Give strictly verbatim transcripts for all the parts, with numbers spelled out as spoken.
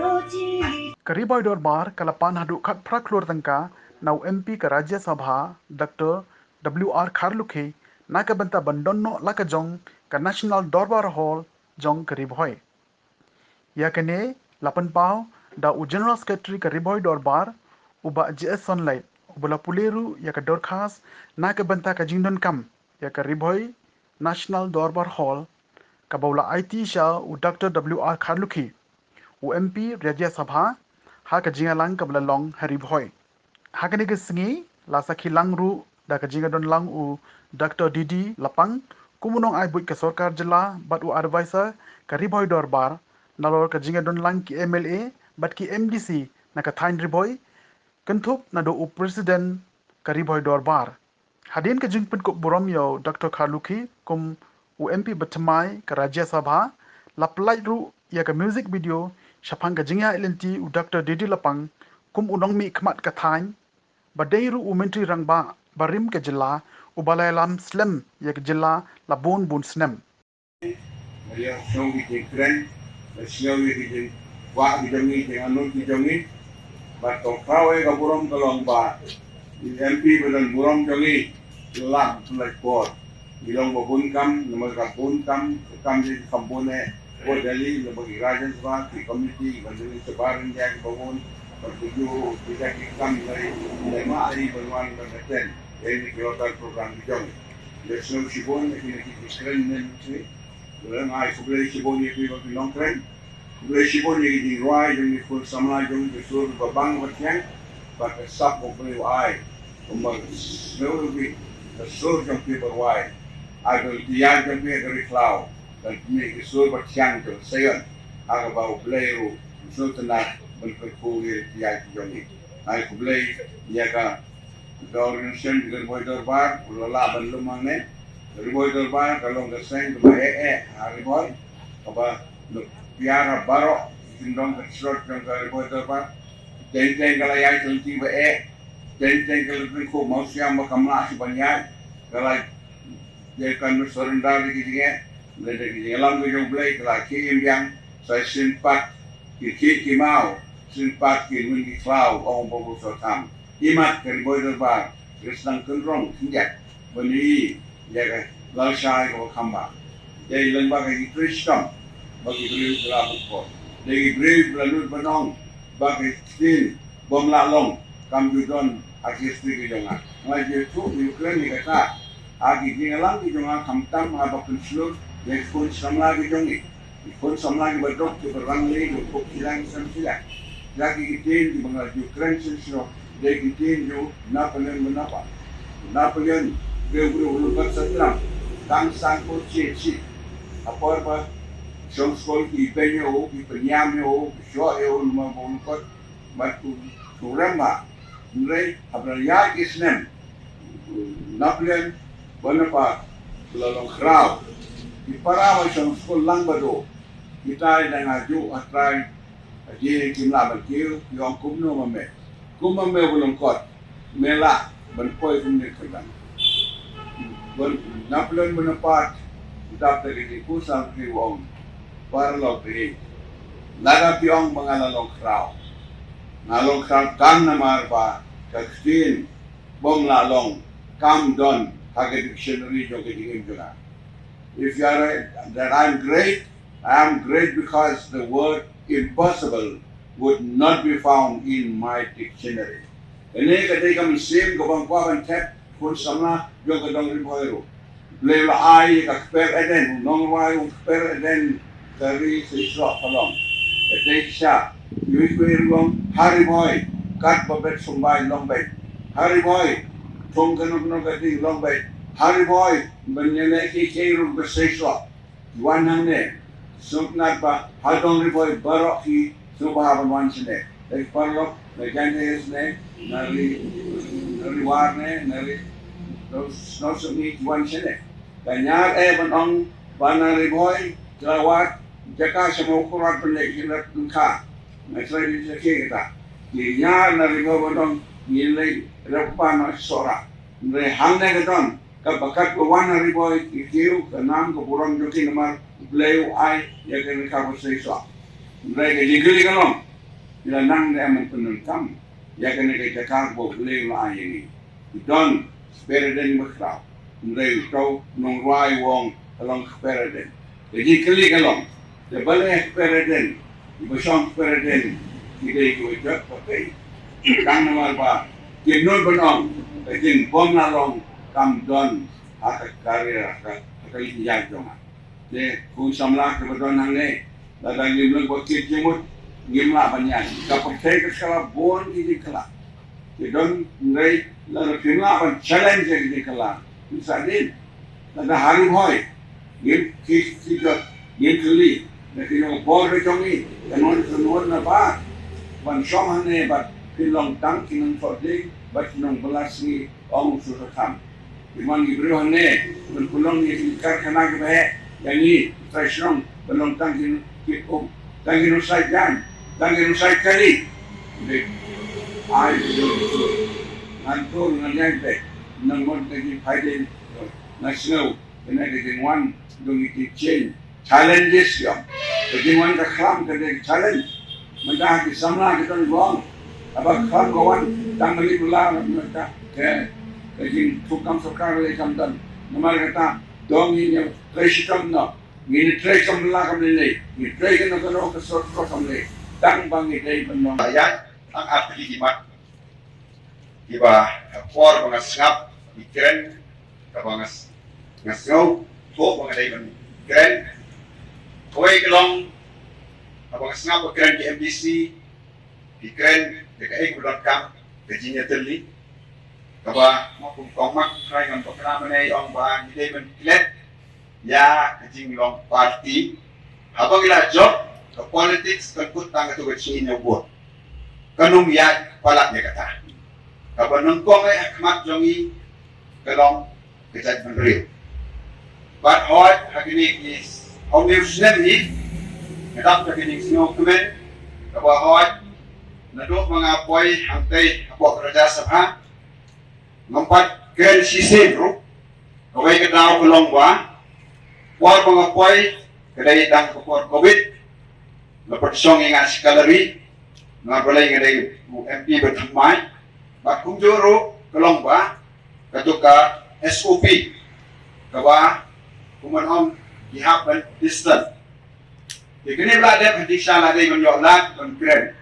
Ka Ri Bhoi Dorbar ka la pan haduh khatphra klur tyngka na u M P ka Rajya Sabha, Doctor W R Kharlukhi, na ka bynta ban don noh la ka jong ka National Dorbar Hall jong ka Ri Bhoi. Ïa kane la pynpaw da u General Secretary ka Ri Bhoi Dorbar, u Bah J S Sonleit, uba la pule ruh ïa ka dorkhas na ka bynta ka jingdonkam ïa ka Ri Bhoi National Dorbar Hall, kaba u la aiti sha u Doctor W R Kharlukhi, u M P Rajya Sabha, ha ka jingïalang kaba la long ha Ri Bhoi. Ha kane ka sngi la sakhi lang ruh da ka jingïadon lang u Doctor D D Lapang kum u nongaibuit ka sorkar jylla bad u advisor ka Ri Bhoi Dorbar, nalor ka jingïadon lang ki M L A bad ki M D C na ka thaiñ Ri Bhoi, kynthup naduh u President ka Ri Bhoi Dorbar. Hadien ka jingpynkup burom ïa u Doctor Kharlukhi kum u M P bathymmai ka Rajya Sabha, la pyllait ruh ïa ka music video shaphang ka jingïaid lynti u Doctor D D Lapang kum u nongmihkhmat ka thaiñ, ba dei ruh u Myntri Rangbah barim ka jylla, uba la ïalam slem ïa ka jylla la bun bun snem. Nga ïohsngew ki jingkren, nga sngew ïa ki jingkwah ki jong ngi, jingangnud ki jong ngi. Bad to khraw ïa ka burom ka long ba i M P ba don burom jong ngi, ki la pyllait por. Ngi long ba bun kam, namar ka bun kam, ka kam jong ngi kam bun eh. Ko Delhi, namar ki Rajya Sabha, ki committee, ban jong ngi shabar India ki ba bun, bad ki ju, ki ja ki kam lai, lai ma ai ban wan ban attend ïa ki local program ki jong ngi. Ïohsngew shibun ïa kine ki jingkren ne. Nga ai khublei shibun ïa phi ba phi long kren. Khublei shibun ïa ki jingrwai jong ki khun samla jong ki sur ba bang ba thiang. Bad ka sap ba phi ai. Kumba sngewthuh phi ka sur jong phi ba rwai. Ai ba lynti ïaid jong phi ha ka ri khlaw. Bad mih ki sur ba thiang jong Zion. Ha kaba U Blei ruh u sngewtynnat ban kyrkhu ïa lynti ïaid jong ngi. Ai khublei ïa ka Ka organisation ka Ri Bhoi Dorbar, u la lah ban lum hangne. Ka Ri Bhoi Dorbar, ka long ka seng kaba eh eh ha Ri Bhoi, kaba nuk piar ha baroh ki kyndong ka throt jong ka Ri Bhoi Dorbar. Teng teng ka la ïaid lynti ba eh, teng teng ka la pynkhup mawsiang ba kam lah shuh ban ïaid, ka la Dei kan surrender ïa ki jingeh, lada ki jingïalam ki jong U Blei ki la khie im biang, sa shisien pat ki khie ki maw, shisien pat ki win ki khlaw, ong u Babu Sotham. Imat ka Ri Bhoi Dorbar, ki sdang kynrong khyndiat ban ïohi ïa ka lashai kaba kham bha. Dei lyngba ka jingtrei shitom ba ki briew ki la bukor. Dei ki briew ki la nud ban ong ba ka ktien bym lah long kam ju don ha ki history ki jong nga. Nga ju ïathuh ïa u kren ïa kata ha ki jingïalang ki jong nga, khamtam haba pynshlur ïa ki khun samla ki jong ngi. Ki khun samla kiba duk kiba rangli kiba kup shiliang sem shiliang. Ïa ki ktien kiba nga ju kren shisha dei ki ktien jong u Napoleon Bonaparte. Napoleon, briew briew u lyngkot sa tram, tang san phew shi shi. Ha por ba shong skul ki beiñ ïa u, ki pynïam ïa u, ki shoh ïa u namar ba u lyngkot. Bad u, u rem bha. Hynrei haba la ïaid ki snem, Napoleon Bonaparte u la long khraw. Ki para ba shong skul lang bad u, kita ki dang ajuh ha trai, ha jingim, kim lah ban kiew, ki ong kumno ma me. Kumba me u lyngkot, me lah ban poi kumne kyrdan. Bon-, Napoleon Bonaparte u dap da ka jingkursar, u ong, paralok ïeit, lada phi ong ba nga la long khraw, nga long khraw tang namar ba ka ktien bym lah long kam don ha ka dictionary jong ka jingim jong nga. If you are a, that I'm great, I am great because the word impossible would not be found in my dictionary. Kane ka dei ka mynsiem kaba nga kwah ban thep, khun samla jong ka dong Ri Bhoi ruh. Blei u la ai ïa ka kper Eden, u nongrwai u kper Eden, ka ri Seisoh ka long. Ka dei shisha, ïa u kper u ong, ha Ri Bhoi, kat ba bet sumbai long beit. Ha Ri Bhoi, thung kano kano ka ding long beit. Ha Ri Bhoi, ban ïaleh kiei kiei ruh ba seisoh. Ki wan hangne, sngewtynnat ba ha dong Ri Bhoi baroh ki sngewbha ban wan shane. Dei ki paralok na Jaintia shane, na Ri, na Ri War ne, na Ri Snow, Snow Sukni ki wan shane. Ka ñiar eh ban ong ba na Ri Bhoi ki la wad jaka sha Mawkyrwat ban leit rep lyngkha. Nga trai di sakhi kita. Ki ñiar na Ri Bhoi ban ong ngin leit rep pan na Sohra. Hynrei hangne ka don Ka ba kat ba wan ha Ri Bhoi ki kiew, ka nam ka burom jong ki namar U Blei u ai ïa ka lyngkha ba seisoh. Hynrei ka jingkylli ka long, Ki la nang ne em ban pyndonkam ïa kane ka jaka ba U Blei u la ai ïa ngi. Ki don kper ïadien ba khraw. Hynrei uto u nongrwai u ong ka long kper ïadien. Ka jingkylli ka long, te balei kper ïadien, kiba shong kper ïadien ki dei kiba jot ba pei? Tang namar ba ki nud ban ong ka jingbym lah long kam don ha ka career, ha ka, ha ka liang jong nga. Te khun samla kiba don hangne, lada ngim leh ba kit jingmut, ngim lah ban ïaid. Ka pyrthei ka kylla bun ki jingkylla. Te don, hynrei lada phim lah ban challenge ïa ki jingkylla, phin sa dien. Lada ha Ri Bhoi ngim ki, ki jot, ngim kylli, na ki nongbor ka jong ngi, ka nong, ka nong na ba ban shong hangne bad phin long tang ki nongthoh ding bad ki nongbylla sngi, ong u Sur Khamtam. Ki mon ki briew hangne ban pynlong ïa ki karkhana kiba heh ïa ngi, trai shnong, ban long tang ki, ki kum, tang ki nongshai jaiñ, tang ki nongshai kali. Dei, ai, ngan tur, ngan ïaid beit, nang mon ka jingphaidien, nga sngew kane ka jingwan jong ngi ki change. Challenges ïa ka jingwan ka khlam ka dei challenge. Mynta ki samla ki don bong, haba khlam ka wan tang mali mala, mynta ka, ka jingthung kam sorkar lei kam don. Namar kata dong ngi ïa trei shitom noh. Ngi trei kam la kam lei, ngi trei kano kano ka sor sor kam lei. Tang ba ngi dei ban long ïa tang ap ki mat. Kiba ha por ba nga sngap ngi kren, kaba nga s-, nga sngew, to ba nga dei ban kren. Kawei ka long, haba nga sngap ba kren ki M D C, ki kren da kaei kaba donkam, ka jingïatylli. Kaba ma kum kong Mak Trai ngan bakla mynne ong ba ngi dei ban klet ïa ka jinglong party. Haba ngi la jop ka politics, kan kut tang kato ka jingïa vote. Kan ym ïa palat ïa kata. Kaba nyngkong eh ha khmat jong ngi ka long ka jaitbynriew. Bad hooid ha kine ki hynñiew snem hi nga dap da ka jingsngewkmen kaba hooid naduh ba nga poi hangtei hapoh Rajya Sabha ngam pat kren shisien ruh. Kawei ka daw ka long ba por ba nga poi ka dei tang ka por covid. La pynshong ïa nga shi gallery, nga balei nga dei u M P ba thymmai. Bad kumjuh ruh ka long ba kato ka S O P kaba kumno ong ki hap ban distant. Te kane ba la dep hynrei sha la dei ban ïoh lad ban kren.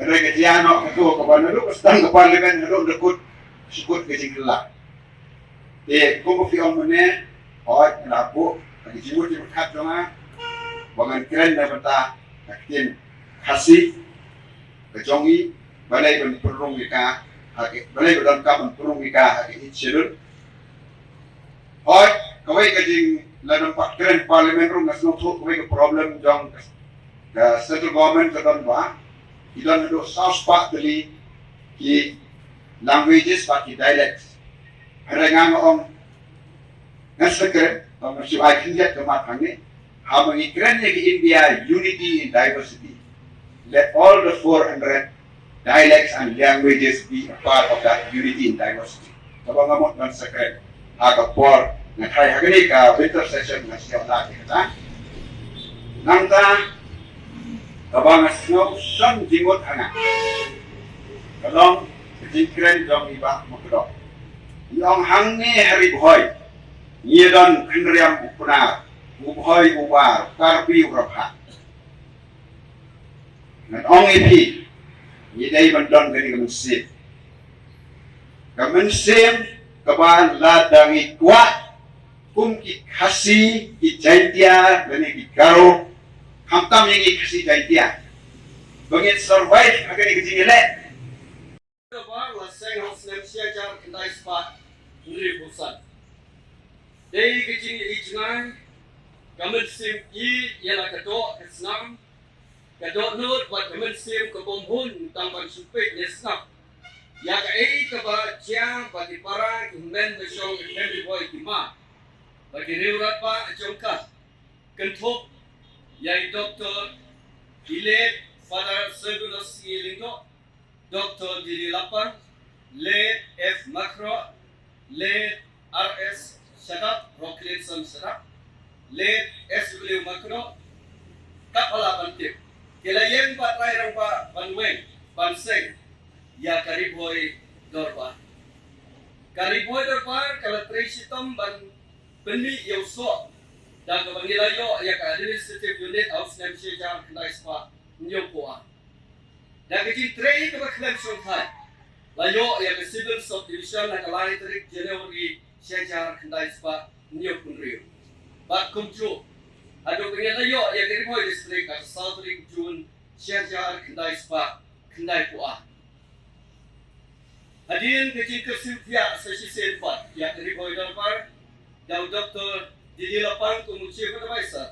Hynrei ka jia noh kato kaba naduh ka sdang ka parliament haduh da kut shu kut ka jingkylla. Te kumba phi ong mynne, hooid nga la buh ha ka jingmut jingpyrkhat jong nga ba ngan kren na bynta ka ktien Khasi ka jong ngi, balei ban pynrung ïa ka ha ka, balei ba donkam ban pynrung ïa ka ha ka Eighth Schedule. Hooid, kawei ka jing, lada ym pat kren parliament ruh nga sngewthuh kawei ka problem jong ka, ka central government ka don ba ki don haduh saw spah tylli ki languages bad ki dialects. Hynrei nga nga ong ngan sa kren, tang ngan shu ai khyndiat ka mat hangne. Haba ngi kren ïa ka India unity in diversity, let all the four hundred dialects and languages be a part of that unity in diversity. Kaba nga mut ban sa kren ha ka por nga thait ha kane ka winter session nga sngewthuh ïa kata. Nangta kaba nga sngew shong jingmut ha nga ka long ka jingkren jong i Bah Myrkhop. I ong hangne ha Ri Bhoi ngi don khynriam u Pnar, u Bhoi, u Bar, u Karbi, u Rabha. Ngan ong ïa phi, ngi dei ban don kane ka mynsiem. Ka mynsiem kaba lada ngi kwah kum ki Khasi, ki Jaintia lane ki Garo, khamtam ïa ngi Khasi Jaintia, ba ngin survive ha kane ka jingïaleh. Kaba la seng ha u snem shi hajar khyndai spah hynriewphew san. Dei ka jingïohi jngai, ka mynsiem ïeit ïa la ka doh ka snam, ka dohnud bad ka mynsiem ka bym hun tang ban shu peit ne sngap ïa kaei kaba jia ba ki para ki hynmen ba shong ha Ri Bhoi ki mad, ba ki riew radbah jong ka, kynthup ïa i Doktor, i Late Father Servilus Sngi Lyngdoh, Doktor D D Lapang, Late F Makroh, Late R S Shadap, Rocklinson Shadap, Late S W Makroh, kaba la ban tip. Ki la ïeng bad rai rangbah ba ban weng ban seng ïa ka Ri Bhoi Dorbar. Ka Ri Bhoi Dorbar ka la trei shitom ban pynmih ïa u soh da kaba ngi la ïoh ïa ka Administrative Unit ha u snem shi hajar khyndai spah hynñiewphew ar. Da ka jingtrei kaba khlem shongthait la ïoh ïa ka Civil Subdivision ha ka lai tarik January shi hajar khyndai spah hynñiewphew hynriew. Bad kumjuh haduh ba ngi la ïoh ïa ka Ri Bhoi District ha ka saw tarik June shi hajar khyndai spah khyndaiphew ar. Hadien ka jingkyrsiew thiah sa shisien pat ïa ka Ri Bhoi Dorbar da u Doctor D D Lapang kum u Chief Advisor,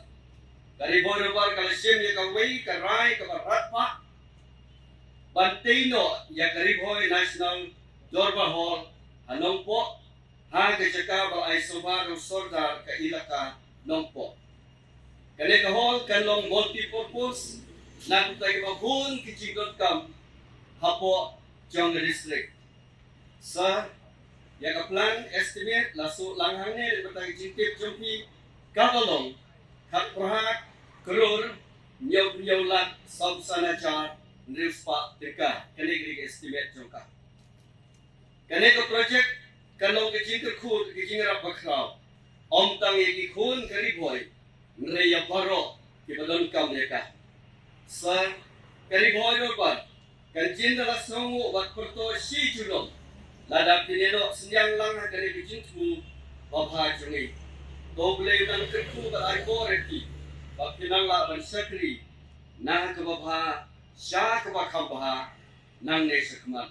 ka Ri Bhoi Dorbar ka la shim ïa kawei ka rai kaba radbah ban tei noh ïa ka Ri Bhoi National Dorbar Hall ha Nongpoh, ha ka jaka ba la ai sngewbha da u Sordar ka Elaka Nongpoh. Kane ka hall kan long multi purpose na ka bynta kiba bun ki jingdonkam hapoh jong ka district. Sir, ïa ka plan estimate la shu lang hangne na ka bynta ka jingtip jong phi, kaba long khatphra klur hynñiewphew hynñiew lak sawphew san hajar hynriew spah tyngka. Kane ka dei ka estimate jong ka. Kane ka project kan long ka jingkyrkhu, ka jingïarap bakhraw ym tang ïa ki khun ka Ri Bhoi, hynrei ïa baroh kiba donkam ïa ka. Sir, ka Ri Bhoi Dorbar kan jin da la sngewnguh bad pyrto shi junom lada phin ïa noh synñiang lang ha kane ka jingthmu babha jong ngi. To U Blei un nang kyrkhu bad ai bor ïa phi ba phin nang lah ban shakri na kaba bha sha kaba kham bha nangne shakhmat.